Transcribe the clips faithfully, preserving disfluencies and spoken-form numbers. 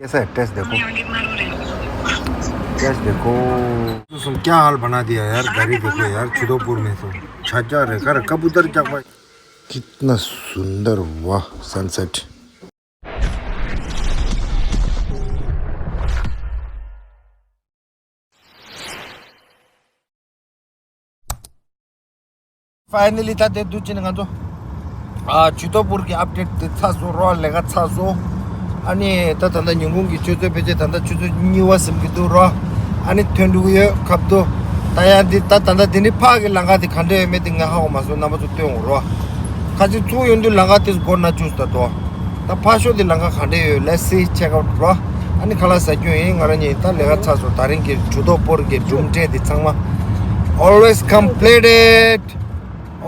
कैसा है? टेस्ट देखो। टेस्ट देखो। तुम क्या हाल बना दिया यार, गाड़ी देखो यार, छुदोपुर में तो छाजा रे, घर कबूतर क्या। कितना सुंदर, वाह, सनसेट। ཕའི་ནལ་ལི་ད་དེ་དུས་ཆེན་ང་ཚོ་ཨ་ཇུ་དོ་པུར་གྱི་ཨབ་ཌེཊ་དེ་ཚར་སོང་རོ། ལས་ཀ་ཚར་སོང་། ཨ་ནི་ད་ད་ལྟ་ཉིན་གུང་གི་ཆུ་ཚོད་ཕལ་ཆེར་ད་ལྟ་ཆུ་ཚོད་གཉིས་པ་ཟིན་གྱི་འདུག་རོ། ཨ་ནི་ཐོན་འགྲོ་གི་ཡོད་ཁབ་ཏུ། ད་ཡང་འདི་ད་ད་ལྟ་འདི་ནི་ཕ་གི་ལམ་ཁ་དེ་ག་འདྲ་ཡོད་མེད་དེ་ང་ཧ་གོ་མ་སོང་། རྣམ་པ་ཚོ་སྟོན་འོང་རོ། ཁ་ཅིག་ཚུགས་ཡོང་དུས་ལམ་ཁ་དེ་སྒོ་ན་བཅུག་ད་དོ། ད་ཕར་ཕྱོགས་དེ་ལམ་ཁ་ག་འདྲ་ཡོད། Let's see, check out, bro. ཨ་ནི་ཁ་ལག་ཟ་རྒྱུ་ཡིན། ང་རང་ཉིད་ད་ལས་ཀ་ཚར་སོང་། ད་རིང་གི་ཇུ་དོ་པུར་གྱི་གྲུབ་འབྲས་དེ་ཚང་མ། Always completed.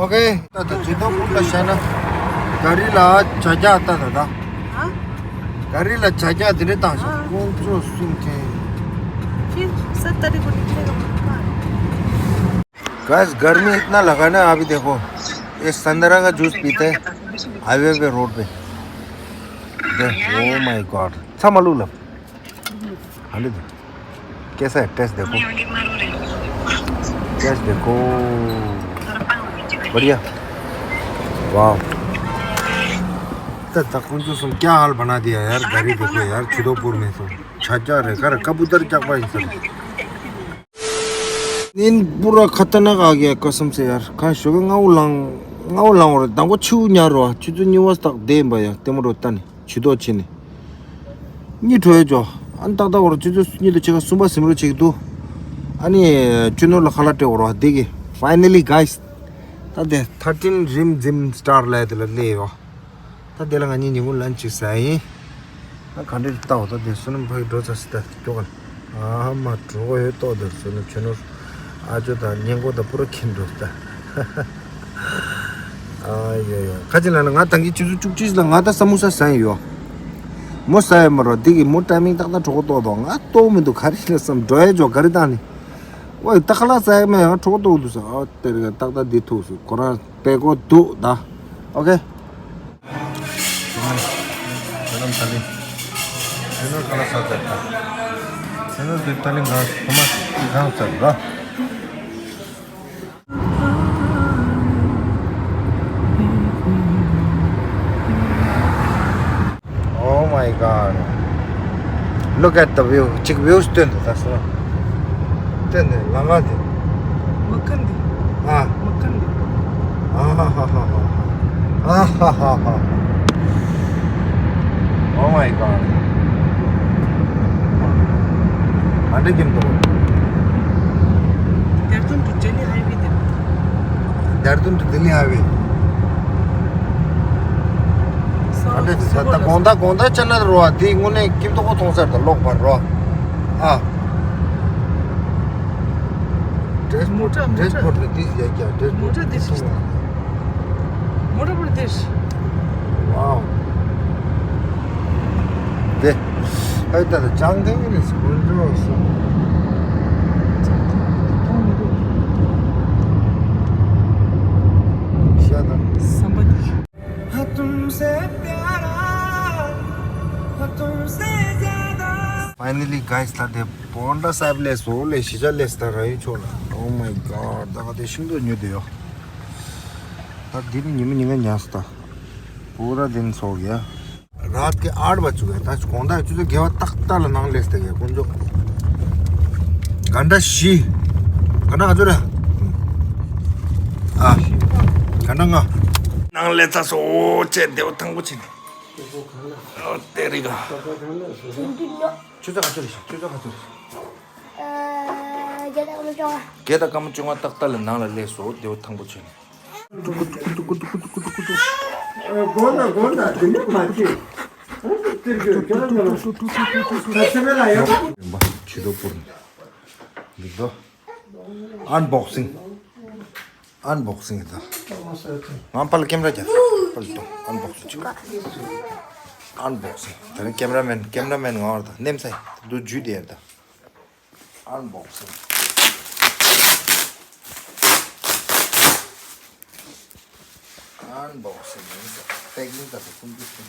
Okay. ད་ད་ཇུ་དོ་པུར་ལ་བཤད་ན་ག་རི་ལ་བྱ་རྒྱག་ད་ད་ད། ཨ། ག་རི་ལ་བྱ་རྒྱག་དེ་འདྲ་བཏང་ཤག་ཨ། ཁོང་ཚོ་གསུམ་མཁན། फिर सत्तर को निकलेगा। गाइस, गर्मी इतना लगा ना, अभी देखो, ये संतरा का जूस पीते हैं हाईवे पे, रोड पे। दे, ओ माय गॉड, ཚ་མ་ལུག་ལ། ཧ་ལས་དེ། कैसा है? टेस्ट देखो। टेस्ट देखो। बढ़िया। वाह। ད་ད་ཁོང་ཚོ་གསུམ། क्या हाल बना दिया यार, गाड़ी देखो यार, छुदोपुर में तो छाजा रे, घर कबूतर क्या पाई सर। नींद पूरा खतरनाक आ गया कसम से यार। कहाँ ཞོགས་ཀས་སྔ་པོ་ལངས། སྔ་པོ་ལངས་པ་རེད། དང་པོ་ཆུ་ཉར་རོ། ཆུ་ཚོད་གཉིས་པ་སྟག་བསྡད་ཡིན་པ་ཡ། ལྟད་མོ་རོ་ལྟ་ནས་ཆུ་ཐོག་ཕྱིན་ནས། གཉིད་ཁྲོས་ཡོད་ཅོ། ཨ་ནི་ཏག་ཏག་འོར་ཆུ་ཚོད་གཉིས་དང་ཕྱེད་ཀ་གསུམ་པ་ཟིན་རོ་བྱེད་ཀྱི་འདུག་ཨ་ནི་ཆུ་ནོར་ལ་ཁ་ལག་སྤྲད་འོར་བ་འདི་གི། Finally guys, ད་དེ་thirteen Rim Zim Star ལ་དེ་ལ་སླེབས་ཡོད། ད་དེ་ལ་ང་གཉིས་ཉིན་གུང་ལན་ཅིག་ཟ་ཡིན། ད་ག་འདྲ་ལྟ་འོ། ད་དེ་བསོད་ནམས་ཕ་གི་འགྲོ་ཚར་སི་ད་སྐྱོ་ག་ལ། ཨ་མ་གྲོད་ཁོག་ཡོད་ཏོག་དེར་བསོད་ནམས་ཆུ་ནོར། ཨ་ཅོ་དང་སྙིང་གོ་དང་པུ་ར་ཁྱིམ་འགྲོ་ད། ཨ་ཡ་ཡ། ཁ་ཅིག་ལ་ན་ང་ད་གིན་ཆུ་ཚོད་བཅུ་གཅིག་ལ་ང་ད་ས་མོ་ས་ཟ་ཡིན་ཡོད། མོ་ཟ་ཡོད་མ་རོ། འདི་གི་མོ་ཊའི་མིང་ཏག་ཏག་གྲོད་ཁོག་ཏོག་ཏོག་ང་ལྟོགས་མི་འདུག་ག་རེ་ལ་བསམ་འགྲོ་ཡ་ཅོ་ག་རེ་བཏང་ནི། ཝེ་ད་ཁ་ལག་ཟ་ཡ་མེད། ང་གྲོད་ཁོག་ཏོག་འདུག་ཟེར། ཨ་དེ་རིང་ཏག་ཏག་འདི་ཐུག་སོང་། ཁོ་རང་པད་ཀོ་འདུག་ད། ཨོ་ཁེ། ཇོ་ནམ་ཐ་ལི། ཇོ་ནམ་ཁ་ལག་ཟ་ཚར་ད། ཇོ་ནམ་དེ་ཏ་ལི་ང་ཐོ་མ་སི་གང་ཟ་ར། Oh my God. Look at the view. ཅིག་ཝིའུ་སྟོན་དུ་ད་སོ། སྟོན་དུ་ལམ་ཁ་དེ། མི་ཁན་དེ། ཨ། མི་ཁན་དེ། ཨ་ཧ་ཧ་ཧ་ཧ། ཨ་ཧ་ཧ་ཧ། Oh my God. ཨ་འདྲ་ཀྱིན་འདུག Dehradun to Delhi highway དེ། Dehradun to Delhi highway. ཨ་འདྲ་ས་ད་དགོང་དག་དགོང་དག་ཅ་ན་རོ་ཨ། དེ་དངོས་གནས་ཀིམ་ཏོག་གོ་མཐོང་སར་ད་ལོག་པར་རོ་ཨ། Dress code, dress code this, yeah, yeah, dress code this. མོ་ཊ་འདི་ཤི། མོ་ཊ་པུར་འདི་ཤི། Wow. དེ། ཨེ་ད་ད་ཅང་དེ་ངི་ནི་སྐུ་འགྲོ་སོང་། ཤ་ད། བསམ་པ་འདི་ཤི། Finally guys, ད་དེ་པོན་ཊ་སཱ་ཧིབ་སླེབས་སོང་། ལས་གཞིས་ཆགས་སླེབས་ད་ར་ཡུལ་ཕྱོགས་ལ། Oh my God, ད་ག་དེ་ཤིང་ཏོག་ཉོས་དེ་ཡོད། ད་འདི་ནི་ཉི་མ་ཉིན་ག་ཉར་སོང་ད། པུ་ར་དེ་ནི་ཚོགས་ཡ། रात के आठ बज चुका है। ད་དགོང་དག་ཆུ་ཚོད་བརྒྱད་པ་ཏག་ཏག་ལ་ནང་སླེབས་ཏེ་གི་དཀོན་མཆོག་གན་ད་བཞི། གན་ད་ང་ཚོ་ར། ཨ། གན་ད་ལྔ། ནང་སླེབས་ཚར་སོང་། ཅེ་བདེ་པོ་ཐང་པོ་ཕྱིན། ཨོ་དེ་རིང་ག་ཆུ་ཚོད་ག་ཚོད་རེད་ཤག་ཆུ་ཚོད་ག་ཚོད་རེད་ཤག་ཨ། བརྒྱད་དང་སྐར་མ་བཅོ་ལྔ། བརྒྱད་དང་སྐར་མ་བཅོ་ལྔ་ཏག་ཏག་ལ་ནང་ལ་སླེབས་སོང་། བདེ་པོ་ཐང་པོ་ཕྱིན། དགོང་དག་དགོང་དག་དེ་ནས་མ་བྱེད། ཨ་ཙི་ཏིར་གྱི་ཁྱོད་རང་ཚོ་ལ་ད་ཚེ་མེད་ལ་ཡོད། ཡོང་པ་ཆུ་ཐོག་པུར་འདི་ཚོ་ཨན་བོག་སིང་། ཨན་བོག་སིང་ད། ང་ཕར་ལ་ཀེམ་ར་རྒྱབ། ཕར་ལ་ཏོ་ཨན་བོག་སིང་བྱེད། ཨན་བོག་སིང་། ད་ནི་ཀེམ་ར་མེན་ཀེམ་ར་མེན་ང་བར་ད་ནེམ་སའི་དུ་ཇུས་དེ་ཡར་ད། Unboxing. Unboxing. Packing ད་ཀུན་ཀུན།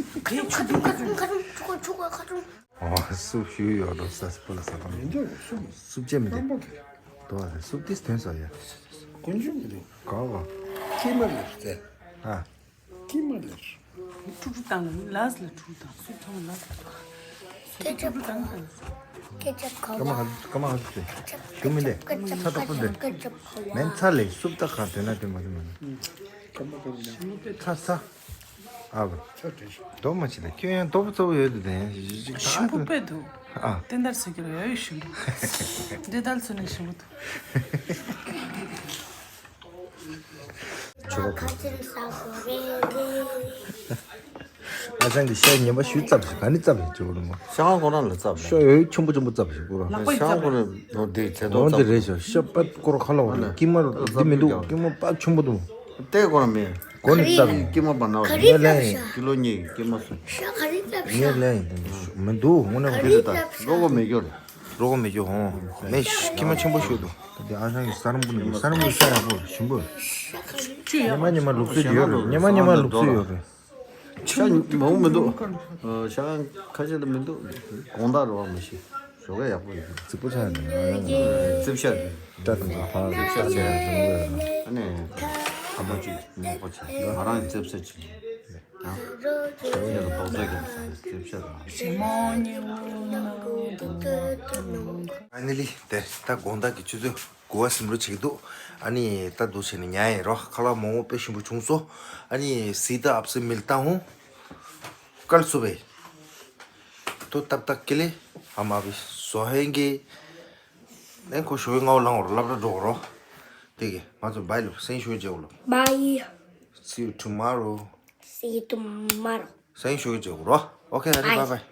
དེ་ཆུ་དེ་ཁ་ཆུང་ཁ་ཆུང་ཆུ་ཁ་ཆུང་ཁ་ཆུང་། ཨོ་སུབ་ཞུ་ཡོད་འགྲོ་ས་སི་པོ་ལ་ས་གམ་མི་འདུག་སུབ། སུབ་ཅེ་མི་འདུག་སྐམ་པོ་དེ། དོ་བ་དེ་སུབ་དེ་སྟོན་སོ་ཡ། དཀོན་མཆོག་མི་འདུག་ག་བ། ཀྱེ་མ་ལེར་དེ། ཨ། ཀྱེ་མ་ལེར། ཁྲུ་ཁྲུ་བཏང་ལ་ལས་ལ་ཁྲུ་བཏང་སུབ་ཚང་མ་ལས་ལ་བཏང་། སུབ་ཁྲུ་ཁྲུ་བཏང་ལ། སྐད་ཆ་ག་བ། སྐར་མ་ཧ་སྐར་མ་ཧ་སུབ་དེ། ཞུ་མི་ལེ། ཚ་ཏོག་པོ་དེ། མེན་ཚ་ལེ་སུབ་ད་ག་དེ་ན་དེ་མ་དེ་མ་ན། སྐར་མ་ག་བ། ཚ་ཚ། ཨ་བ། ཆ་བྲིས་ཤོག་རྡོ་མ་ཆེ་ད་ཁྱོད་ཡང་རྡོ་པོ་གཙོ་བོ་ཡོད་དུ་དེ་ཞིམ་པོ་དཔེ་འདུག་ཨ། ཏན་ཏར་ཟེར་གྱི་རེད་ཡོད་ཞིམ་པོ། འདི་ལྟར་ཚོད་ནས་ཞིམ་པོ་འདུག་ཆོ་ག་ཁ་ཆེམས་ས་གོ་རེ་རེ། ཨ་ཅང་གི་ཤ་ཉེན་པ་ཞུ་ཙབ་ཞིག་ག་ནི་ཙབ་ཡིན་ཅོ་ལོ་མོ། ཤ་ཁོ་རང་ལ་ཙབ་ཤ་ཡོད་ཆུམ་པོ་ཆུམ་པོ་ཙབ་ཞིག་གོ་ར། ལག་པ་ཡིན་ཤ་ཙབ་ཁོ་རང་ནོར་དེ་ཚེ་ཐོག་འོན་ཏེ་ཙབ་རེད་ཤ་ཤ་པད་ཀོ་ར་ཁ་ལ་བ་རེད་ཀི་མ་རུ་འདི་མི་འདུག་ཀི་མ་པད་ཆུམ་པོ་འདུག་དེ་ཁོ་རང་མེད། གོ་ནི་ཙབ་ཡིན། ཀི་མ་པ་ན་བ་ངས་ལན་ཡིན། ཀི་ལོ་གཉིས་ཀི་མ་སོང་། ཤ་ག་རེ་ཙབ་ཤ་ངས་ལན་ཡིན་དེ་མི་འདུག་དངོས་གནས་ག་རེ་ཙབ་རོ་གོ་མེད་རྒྱུ་རེད། རོ་གོ་མེད་རྒྱུ་ཧོ། མེ་ཤ་ཀི་མ་ཆུམ་པོ་ཞུ་འདུག་དེ་ཨ་ཞང་གི་ས་རམ་པོ་ནི་ས་རམ་པོ་ཤ་ཡག་པོ་ཞིམ་པོ། ཉི་མ་ཉི་མ་ལུག་རྫི་ཡོད་རེད། ཉི་མ་ཉི་མ་ལུག་རྫི་ཡོད་རེད། ཤ་མང་མི་འདུག་ཤ་ཁ་ཤས་ལ་མི་འདུག་དགོང་དག་རོ་བ་མི་ཤི། ཞོགས་ཀ་ཡག་པོ་ཡོད། རྫིག་པོ་ཆགས་ནས་ང་རང་རྫིབ་ཤ་རེད། སྐྲ་དང་ཚོ་ཕར་རྫིབ་ཤ་ཆགས་ནས་བཟུང་བས། ཨ་ནི་ཁ་མ་གཅིག་མོག་པ་ཆགས་ང་རང་རྫིབ་ཤ་གཅིག་ཡང་ཞོགས་ཀ་ལ་རྡོག་རྩ་རྒྱབ་ས་རྫིབ་ཤ་དང་། ཕ་ནི་ལི་དེ་ད་དགོང་དག་གི་ཆུ་ཚོད་དགུ་པ་ཟིན་འགྲོ་བྱེད་ཀྱི་འདུག་ཨ་ནི་ད་འདུག་བྱས་ནས་ཉལ་ཡིན་རོ། ཁ་ལག་མང་པོ་དཔེ་ཞིམ་པོ་བྱུང་སོང་། ཨ་ནི་སི་ད་ཨབ་སི་མིལ་ཏང་ཧུ་ཀལ་སུ་བེ་ཏོ་ཏབ་ཏག་ཀི་ལེ་ཧ་མ་བི་སོ་ཧེང་གི་ཨེ་ཁོ་ཞོ་ཡི་ངའོ་ལང་བར་སློབ་གྲྭ་འགྲོ་རོ། དེ་གི་ང་ཚོ་བའི་ལུ་སེང་ཞོ་རྒྱལ་ལོ། Bye. See you tomorrow. See you tomorrow. སེང་ཞོ་རྒྱལ་རོ། Okay, ཨ་ནི་bye bye.